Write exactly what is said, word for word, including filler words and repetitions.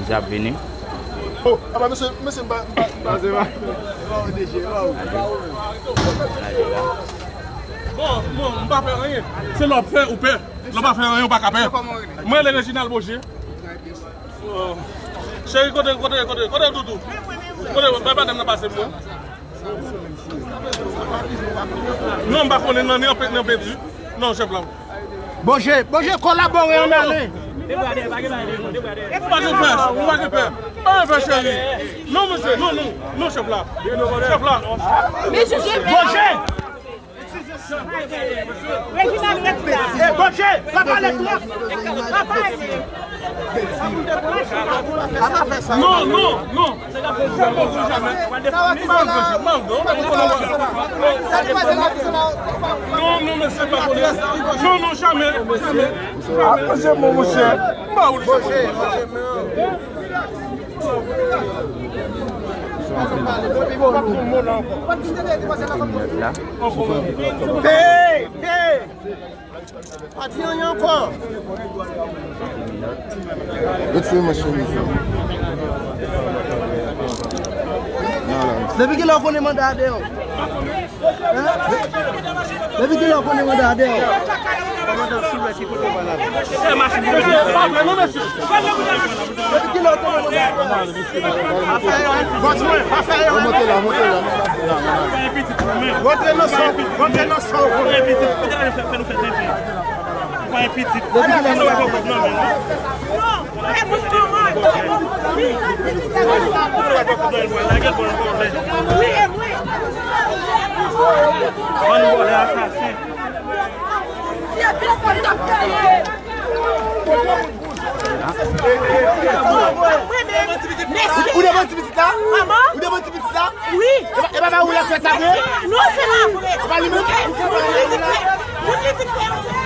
Misye ap vini. Oh, apa mesye, mesye, m pa, m pa, m pa. Bon, bon, m pa fè anyen. Se lè w ap fè, ou pè. Lè w pa fè anyen, ou pa ka pè. Mwen, rele Reginald Boje. Oh. Cheri, kote, kote, kote, kote doudou? Kote, bay madanm nan pase mwen. Non, m pa konnen nan, ni anpe, ni anpe di. Non, chèf la. Boje, Boje, kolabore ann ale. Ou pa gen pè, ou pa gen pè. Pa gen pè, cheri. Non, mesye, non, non, non, chèf la. Chèf la. Boje! Reginald, ret la. Eh, Boje, pa pale twòp. Pa pale. Non, non, non. Non, non, mesye, pa konnen. Non, non, jamè, jamè. Akoze mwen, monchè. Hey, hey. Pa di anyen ankò. Retire mwen chemiz la. Depi kilè w konnen manda a deyò? Hein? Depi kilè w konnen manda a deyò? Depi kilè w konnen manda a deyò? Monte la, monte la. Rantre nan sa, rantre nan sa. Depi kilè manda a deyò? Ou devan ti pitit la? Ou devan ti pitit la? Wi. E pa, e pa ou la fè sa vre? Non, se pa vre. E pa li menm? Moun li di klè, moun li di klè, se la.